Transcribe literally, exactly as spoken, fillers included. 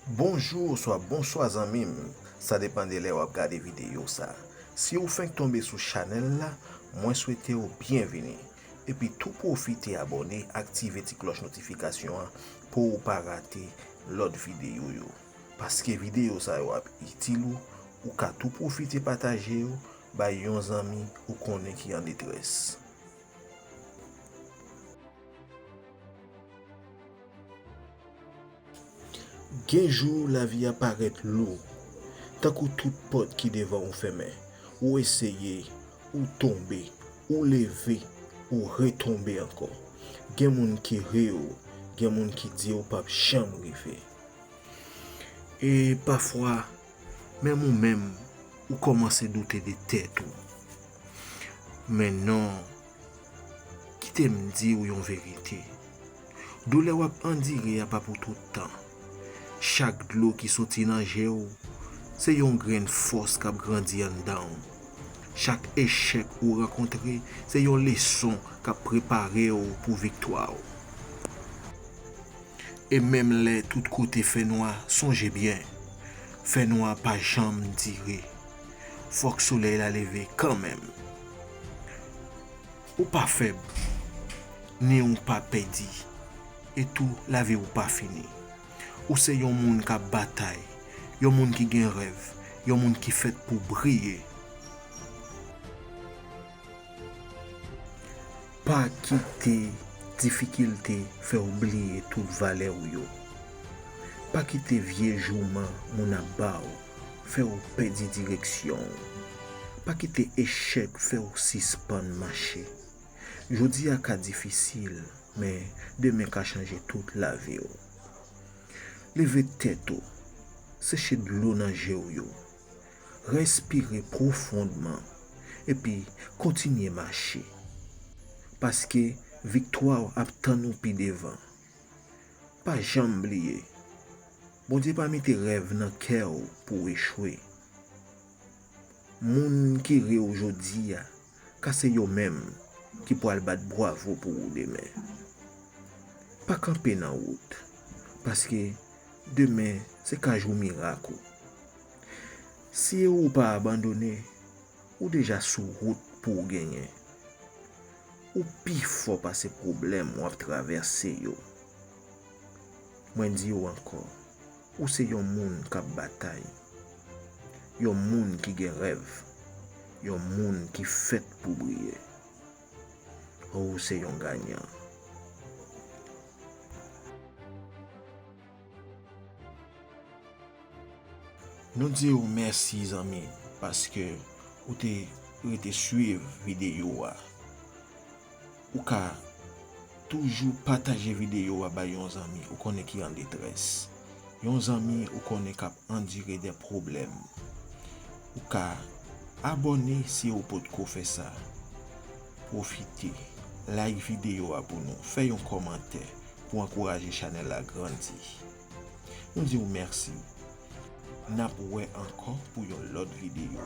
Bonjou oswa bonswa zanmi m, sa depann de lè w ap gade videyo sa. Si w fenk tonbe sou chanèl la, mwen swete w byenvini. Epi tou pwofite abòne, aktive ti klòch notifikasyon an pou w pa rate lòt videyo yo. Paske videyo sa yo ap itil ou, ou ka tou pwofite pataje yo bay yon zanmi ou konnen ki an detrès. Gen jou lavi a parèt lou, tankou tout pòt ki devan ou fèmen. Ou eseye, ou tonbe, ou leve, ou retonbe ankò. Gen moun ki ri w, gen moun ki di w p ap janm rive. E pafwa, menm ou menm, ou kòmanse doute de tèt ou. Men non, kite m di w yon verite. Doulè w ap andire a pa pou tout tan. Chak dlo ki soti nan je w, se yon grenn fòs k ap grandi anndan w. Chak echèk ou rankontre, se yon leson k ap prepare w pou viktwa w. E menm lè tout kote fènwa, sonje byen, fènwa pa janm dire. Fòk solèy la leve kanmenm. Ou pa fèb, ni ou pa pèdi, e tou lavi ou pa fini. Ou se yon moun k ap batay, yon moun ki gen rèv, yon moun ki fèt pou briye. Pa kite difikilte fè w bliye tout valè w yo. Pa kite vye jouman moun ap ba w fè w pèdi direksyon w. Pa kite echèk fè w sispann mache. Jodi a ka difisil, men demen ka chanje tout lavi w. Leve tèt ou, seche dlo nan je w yo. Respire pwofondman, epi kontinye mache. Paske viktwa w ap tann ou pi devan. Pa janm bliye, Bondye pa mete rèv nan kè w pou w echwe. Moun ki ri w jodi a, ka se yo menm ki pral bat bwavo pou ou demen. Pa kanpe nan wout, paske demen se ka jou mirak ou. Si ou pa abandone, ou deja sou wout pou w genyen. Ou pi fò pase pwoblèm w ap travèse yo. Mwen di w ankò, ou se yon moun k ap batay, yon moun ki gen rèv, yon moun ki fèt pou briye. Ou se yon ganyan. Nou di w mèsi, zanmi, paske ou te rete swiv videyo a. Ou ka toujou pataje videyo a bay yon zanmi ou konnen ki an detrès. Yon zanmi ou konnen k ap andire de pwoblèm. Ou ka abòne si ou potko fè sa. Pwofite, like videyo a pou nou, fè yon kòmantè pou ankouraje chanèl la grandi. Nou di w mèsi. N ap wè ankò pou yon lòt videyo.